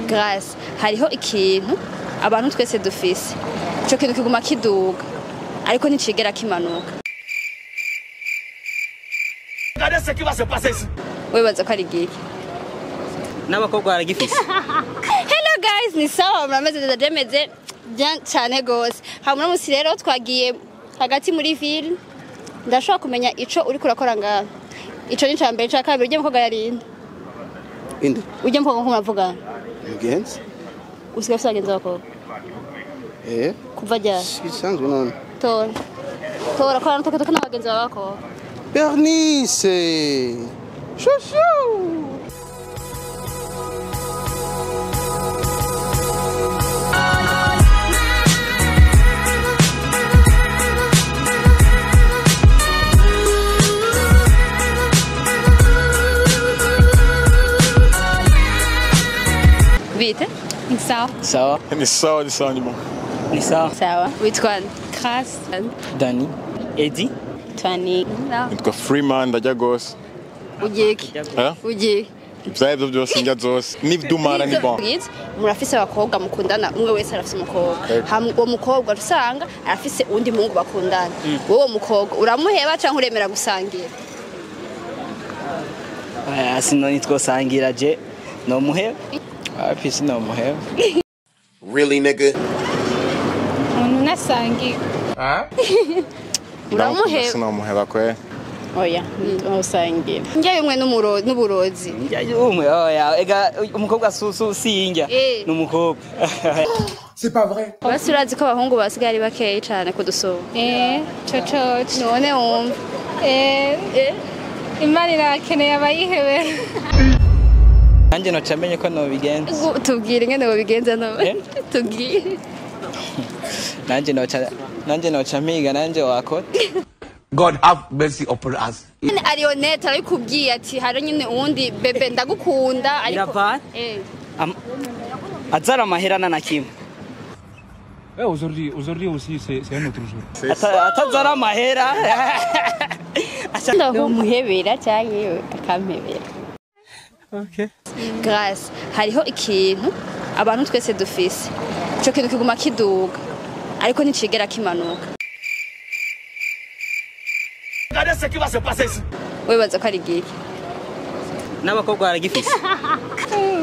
Grace, hariho ikintu abantu twese dufise. Ico kintu kiguma kiduga ariko nticigera kimanuka. Regardez ce qui va se passer ici. Wibaza ko ari igiki? N'abakobwa baragifise. Hello guys, ni sawa, murameze neza, jemeze bien cyane gose. Hama uno musi rero twagiye hagati muri ville. Ndashobora kumenya ico uriko urakora ngaha. Ico ni cambere, ca kabiri ujye mukobwa yarinde. Inde? Ujye mukobwa nko muravuga. Mugenzi? Usigaye ufise abagenzi b'abakobwa? Eh? Kuva ryari? Bisanzwe none. Tora. Tora korana toke n'abagenzi bawe b'abakobwa. Bernice! Chouchou! Bite? Ni sawa. Sawa. Ni sawa, ni sawa, ni bon. Ni sawa. Sawa. Witwa nde? Grace. Dani. Edi. Twani. Nitwa Freeman, ndarya gose. Ugiye iki? Eh? Ugiye. Ivyo arivyo vyose ndya zose. N'ivyumara ni bon. Mwiza, murafise abakobwa mukundana, umwe wese arafise umukobwa. Hamwe uwo mukobwa usanga arafise uwundi muhungu bakundana. Wowe uwo mukobwa uramuheba canke uremera gusangira? Oya, sino nitwosangira je nomuheba. Wapi, sinomuheba. Really, nigga? Umuntu unasangira. Uramuheba? Sinamuheba kwe. Oya, ntusangira. Njya bimwe n'uburozi. Indya umwe oya, ega umukobwa su si indya. Eh. Ni umukobwa. Basi urazi ko abahungu basigaye ari bakeyi cane kudusura. Eh, cococo. None wumva. Eh, Imana irakeneye abayihebera. Nanjye noca menye ko nobigenza. Tubwire ingene wobigenza none. Eh? Tubwire. Nanjye noca mpiga nanjye wakota. God have mercy upon us. Nyene Arionette arabikubwiye ati hari nyine uwundi bebe ndagukunda ariko Biravana. Eh. Azara amaherana na kimwe. Ouais, aujourd'hui, aujourd'hui aussi, c'est un autre jour. Atazara amahera. Nomuhebera canke akampebera. Grace, hariho ikintu abantu twese dufise. Ico kintu kiguma kiduga ariko nticigera kimanuka. Regardez ce qui va se passer ici. Wibaza ko ari igiki? N'abakobwa baragifise.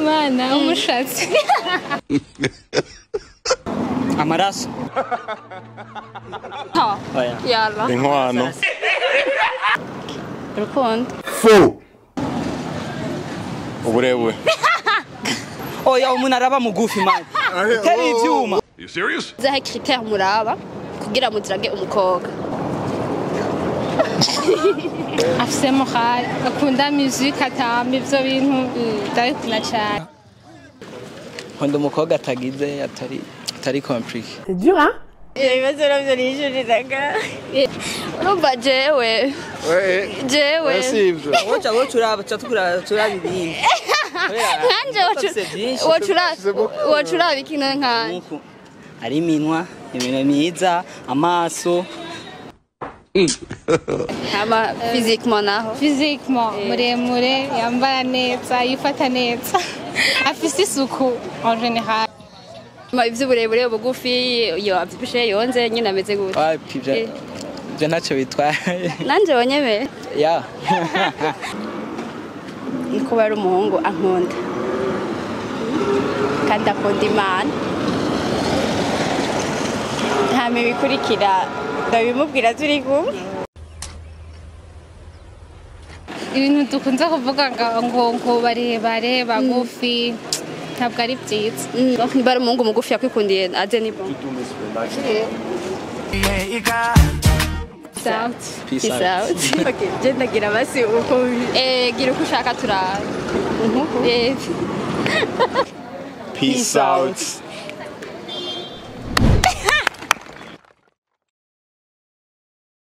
Imana umushatsi. Amaraso. Ha. Oya. Yalla. Inkwano. Urukundo. Uburebure. Oya, umuntu araba mugufi man. Teri ivyuma. You serious? Zahe critère muraba kugira muzirage umukobwa? Afise morale, akunda musique, atamba ivyo bintu ndabikunda cane. Nkunda umukobwa atagize atari compliqué. Ibibazo navyo nishuriraga. Urumva jewe. Jewe. Si ivyo. Woca uraba ca tukura turaba ibindi. Nkanje wocura iki none nkanje? Nkuku. Ari iminwa, iminwa myiza, amaso. Hama physiquement naho? Physiquement, muremure, yambara neza, yifata neza. Afise isuku en général. Ma ivy'uburebure, ubugufi, yo avyibushe, yonze nyine ameze gute? Wapi, ivyo Eh. ivyo ntacyo bitwaye. Nanje wanyemeye. Ya. Ni kuba ari umuhungu ankunda kandi akunda Imana. Hama ibikurikira ndabimubwira turi kumwe. Ibintu dukunze kuvuga ngo barebare, bagufi ntabwo ari byiza. Donc niba ari umuhungu mugufi yakwikundiye aze ni bon. Peace out. Peace Peace out. out. Okay, je ndagira basi uko Eh, gira uko ushaka turabe. Eh. Peace out.